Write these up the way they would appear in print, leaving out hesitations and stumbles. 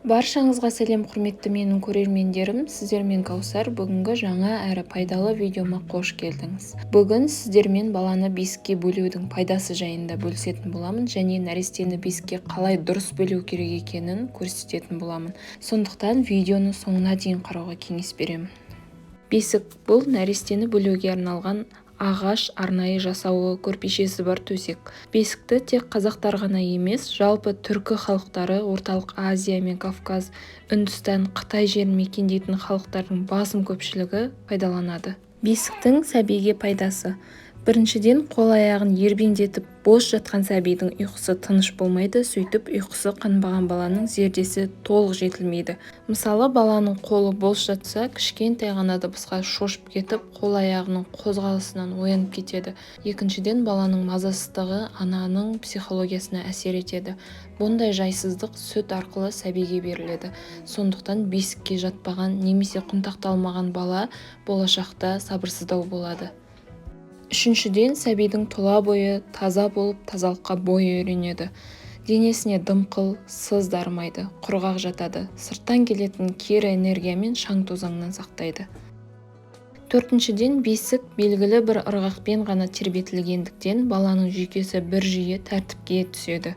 Баршаңызға сәлем, құрметті менің көрермендерім! Сіздермен Каусар. Бүгінгі жаңа әрі пайдалы видеома қош келдіңіз. Бүгін сіздермен баланы бесікке бөлеудің пайдасы жайында бөлісетін боламын және нәрестені бесікке қалай дұрыс бөлеу керек екенін көрсететін боламын. Сондықтан видеоны соңына дейін қарауға кеңес беремін. Бесік – бұл нәрестені бөлеуге арналған ағаш арнайы жасауы, көрпешесі бар төсек. Бесікті тек қазақтар ғана емес, жалпы түркі халықтары, Орталық Азия мен Кавказ, Үндістан, Қытай жерін мекендейтін халықтардың басым көпшілігі пайдаланады. Бесіктің сәбиге пайдасы. Біріншіден, қол-аяғын ербеңдетіп бос жатқан сәбидің ұйқысы тыныш болмайды, сөйтіп ұйқысы қанбаған баланың зердесі толық жетілмейді. Мысалы, баланың қолы бос жатса, кішкентай ғана дыбысқа шошып кетіп, қол-аяғының қозғалысынан оянып кетеді. Екіншіден, баланың мазасыздығы ананың психологиясына әсер етеді. Бұндай жайсыздық сүт арқылы сәбиге беріледі. Сондықтан бесікке жатпаған немесе құнтақталмаған бала болашақта сабырсыздау болады. Үшіншіден, сәбидің тұла бойы таза болып, тазалыққа бойы үйренеді. Денесіне дымқыл, сыз дарымайды, құрғақ жатады, сырттан келетін кері энергия мен шаң-тозаңнан сақтайды. Төртіншіден, бесік белгілі бір ырғақпен ғана тербетілгендіктен баланың жүйкесі бір жүйе тәртіпке түседі.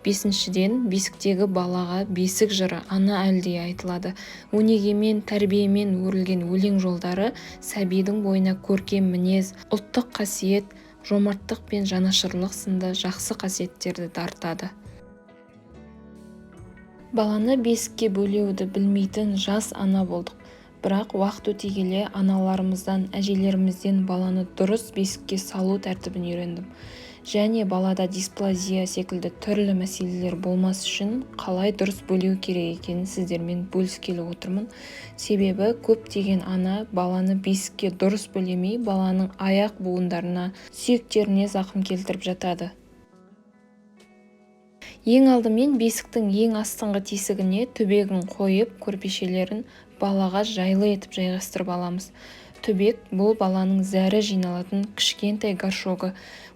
Бесіншіден, бесіктегі балаға бесік жыры ана әлдиі айтылады. Өнегемен, тәрбиемен өрілген өлең жолдары сәбидің бойына көркем мінез, ұлттық қасиет, жомарттық пен жанашырлық сынды жақсы қасиеттерді дарытады. Баланы бесікке бөлеуді білмейтін жас ана болдық. Бірақ уақыт өте келе аналарымыздан, әжелерімізден баланы дұрыс бесікке салу тәртібін үйрендім. Және балада дисплазия секілді түрлі мәселелер болмас үшін қалай дұрыс бөлеу керек екенін сіздермен бөліскелі отырмын. Себебі көптеген ана баланы бесікке дұрыс бөлемей, баланың аяқ буындарына, сүйектеріне зақым келтіріп жатады. Ең алдымен бесіктің ең астыңғы тесігіне түбегін қойып, көрпешелерін балаға жайлы етіп жайғастырып аламыз. Түбек бұл баланың зәрі жиналатын кішкентай горшогы.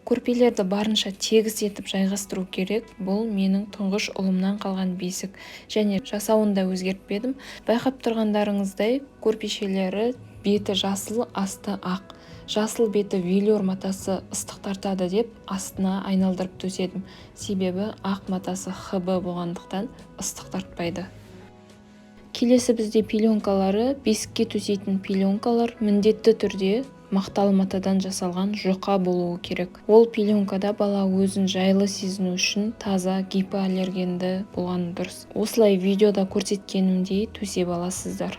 Көрпелерді барынша тегіс етіп жайғастыру керек. Бұл менің тұңғыш ұлымнан қалған бесік және жасауын да өзгертпедім. Байқап тұрғандарыңыздай, көрпешелері беті жасыл, асты ақ. Жасыл беті велюр матасы ыстық тартады деп астына айналдырып төседім. Себебі ақ матасы ХБ болғандықтан ыстық тартпайды. Келесі бізде пеленкалары, бесікке төсейтін пеленкалар міндетті түрде мақталы матадан жасалған жұқа болуы керек. Ол пеленкада бала өзін жайлы сезіну үшін таза гипоаллергенді болғаны дұрыс. Осылай видеода көрсеткенімдей төсеп аласыздар.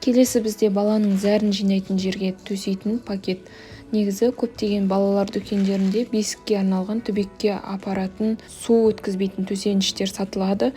Келесі бізде баланың зәрін жинайтын жерге төсейтін пакет. Негізі көптеген балалар дүкендерінде бесікке арналған түбекке апаратын су өткізбейтін төсеніштер сатылады.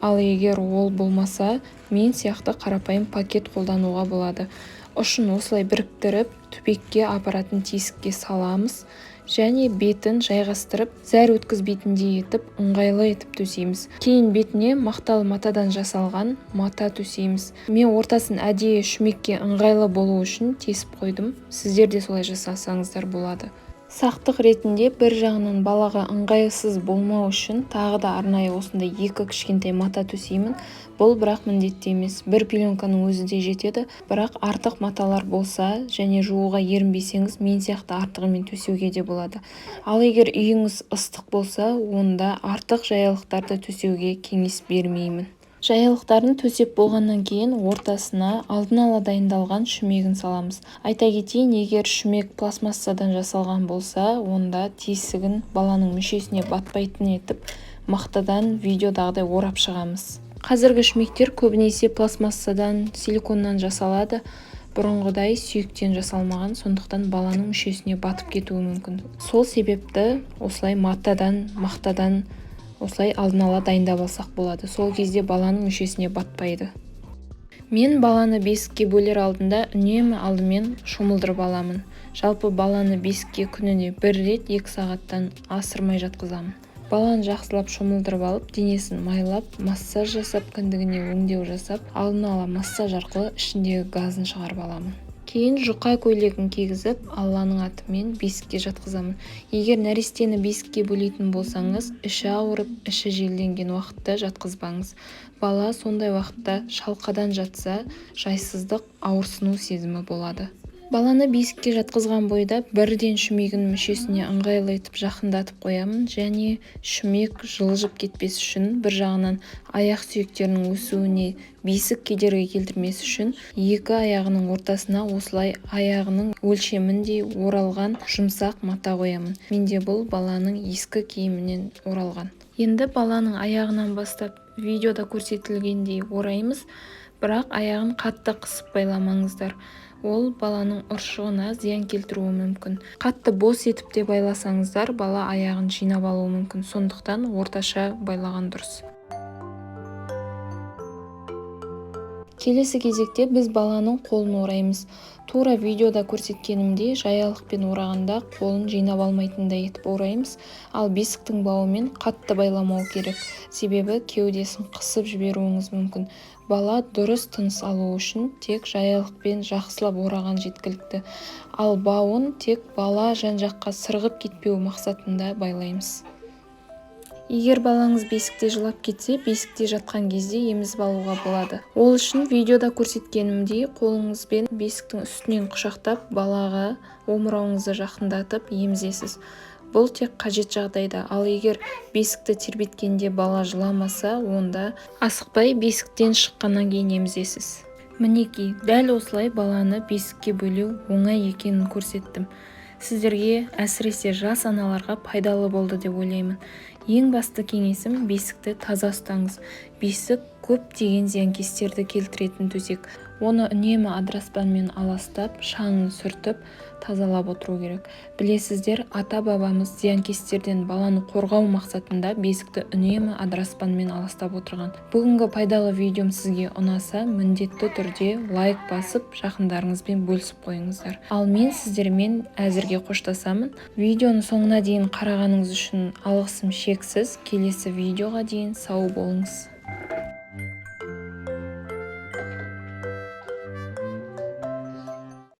Ал егер ол болмаса, мен сияқты қарапайым пакет қолдануға болады. Ұшын осылай біріктіріп, түбекке апаратын тесікке саламыз және бетін жайғастырып, зәр өткізбейтіндей етіп, ыңғайлы етіп төсейміз. Кейін бетіне мақталы матадан жасалған мата төсейміз. Мен ортасын әдейі шүмекке ыңғайлы болу үшін тесіп қойдым. Сіздер де солай жасасаңыздар болады. Сақтық ретінде бір жағынан балаға ыңғайсыз болмау үшін тағы да арнайы осындай екі кішкентай мата төсеймін. Бұл бірақ міндетті емес. Бір пеленканың өзі де жетеді. Бірақ артық маталар болса және жууға ерінбесеңіз, мен сияқты артығымен төсеуге де болады. Ал егер үйіңіз ыстық болса, онда артық жаялықтарды төсеуге кеңес бермеймін. Жаялықтарын төсеп болғаннан кейін ортасына алдын ала дайындалған шүмегін саламыз. Айта кетейін, егер шүмек пластмассадан жасалған болса, онда тесігін баланың мүшесіне батпайтын етіп мақтадан видеодағыдай орап шығамыз. Қазіргі шүмектер көбінесе пластмассадан, силиконнан жасалады. Бұрынғыдай сүйектен жасалмаған, сондықтан баланың мүшесіне батып кетуі мүмкін. Сол себепті осылай матадан, мақтадан осылай алдын ала дайындап алсақ болады. Сол кезде баланың мүшесіне батпайды. Мен баланы бесікке бөлер алдында үнемі алдымен шомылдырып аламын. Жалпы баланы бесікке күніне бір рет 2 сағаттан асырмай жатқызамын. Баланы жақсылап шомылдырып алып, денесін майлап, массаж жасап, кіндігіне өңдеу жасап, алдын ала массаж арқылы ішіндегі газын шығарып аламын. Кейін жұқа көйлегін кигізіп, Алланың атымен бесікке жатқызамын. Егер нәрестені бесікке бөлейтін болсаңыз, іші ауырып, іші желденген уақытта жатқызбаңыз. Бала сондай уақытта шалқадан жатса, жайсыздық, ауырсыну сезімі болады. Баланы бесікке жатқызған бойда бірден шүмегін мүшесіне ыңғайлы етіп жақындатып қоямын және шүмек жылжып кетпес үшін, бір жағынан аяқ сүйектерінің өсуіне бесік кедергі келтірмес үшін екі аяғының ортасына осылай аяғының өлшеміндей оралған жұмсақ мата қоямын. Менде бұл баланың ескі киімінен оралған. Енді баланың аяғынан бастап видеода көрсетілгендей ораймыз, бірақ аяғын қатты қысып байламаңыздар. Ол баланың ұршығына зиян келтіруі мүмкін. Қатты бос етіп те байласаңыздар, бала аяғын жинап алуы мүмкін. Сондықтан орташа байлаған дұрыс. Келесі кезекте біз баланың қолын ораймыз. Тура видеода көрсеткенімдей жаялықпен орағанда қолын жинап алмайтындай етіп ораймыз, ал бесіктің бауымен қатты байламау керек, себебі кеудесін қысып жіберуіңіз мүмкін. Бала дұрыс тыныс алуы үшін тек жаялықпен жақсылап ораған жеткілікті, ал бауын тек бала жан-жаққа сырғып кетпеу мақсатында байлаймыз. Егер балаңыз бесікте жылап кетсе, бесікте жатқан кезде емізіп алуға болады. Ол үшін видеода көрсеткенімдей қолыңызбен бесіктің үстінен құшақтап, балаға омырауыңызды жақындатып емізесіз. Бұл тек қажет жағдайда, ал егер бесікті тербеткенде бала жыламаса, онда асықпай бесіктен шыққаннан кейін емізесіз. Мінекей, дәл осылай баланы бесікке бөлеу оңай екенін көрсеттім. Сіздерге, әсіресе жас аналарға пайдалы болды деп ойлаймын. Ең басты кеңесім, бесікті таза ұстаңыз. Бесік көптеген зиянкестерді келтіретін төсек. Оны үнемі адыраспанмен аластап, шаңын сүртіп, тазалап отыру керек. Білесіздер, ата-бабамыз зиянкестерден баланы қорғау мақсатында бесікті үнемі адыраспанмен аластап отырған. Бүгінгі пайдалы видеом сізге ұнаса, міндетті түрде лайк басып, жақындарыңызбен бөлісіп қойыңыздар. Ал мен сіздермен әзірге қоштасамын. Видеоны соңына дейін қарағаныңыз үшін алғысым шексіз. Келесі видеоға дейін сау болыңыз.